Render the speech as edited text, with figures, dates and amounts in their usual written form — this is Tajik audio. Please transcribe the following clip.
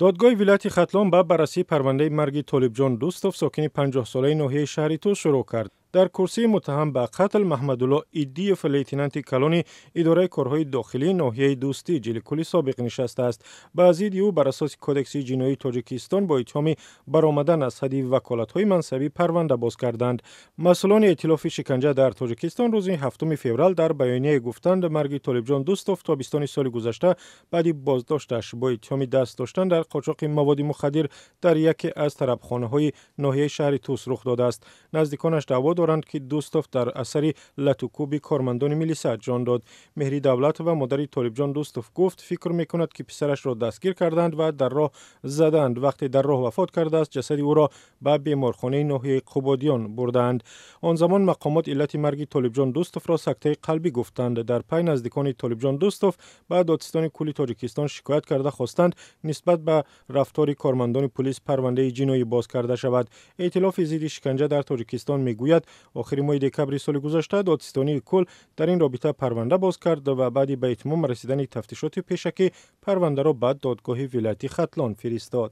Додгоҳи вилояти Хатлон ба баррасии парвандаи марги Толибҷон Дӯстов, сокини 50-солаи ноҳияи шаҳри Тус, шурӯъ кард. Дар курсии муттаҳам ба қатл Маҳмадулло Иддиев, лейтенанти калони идораи корҳои дохилии ноҳияи Дӯстӣ, Ҷиликули собиқ, нишастааст. Ба зидди ӯ бар асоси Кодекси ҷиноии Тоҷикистон бо иттиҳоми баромадан аз ҳадди ваколатҳои мансабӣ парванда боз карданд. Масъулони эътилофи шиканҷа дар Тоҷикистон рӯзи 7 феврал дар баёнияе гуфтанд, марги Толибҷон Дӯстов тобистони соли гузашта баъди боздошташ бо иттиҳоми даст доштан дар қочоқи маводи мухаддир дар яке аз тарабхонаҳои ноҳияи шаҳри Тус рух додааст. Наздиконаш даъво доранд, ки Дӯстов дар асари латукӯби кормандони милиса ҷон дод. Меҳри Давлатова, модари Толибҷон Дӯстов, гуфт, фикр мекунад, ки писарашро дастгир карданд ва дар роҳ задаанд. Вақте дар роҳ вафот кардааст, ҷасади ӯро ба беморхонаи ноҳияи Қубодиён бурдаанд. Он замон мақомот иллати марги Толибҷон Дӯстовро сактаи қалбӣ гуфтанд. Дар пай наздикони Толибҷон Дӯстов ба Додситони кулли Тоҷикистон шикоят карда, хостанд, нисбат ба рафтори кормандони пулис парвандаи ҷиноӣ боз карда шавад. Эътилофи зидди шиканҷа дар Тоҷикистон мегӯяд, охири моҳи декабри соли гузашта Додситонии кул дар ин робита парванда боз кард ва баъди ба итмом расидани тафтишоти пешакӣ парвандаро ба додгоҳи вилояти Хатлон фиристод.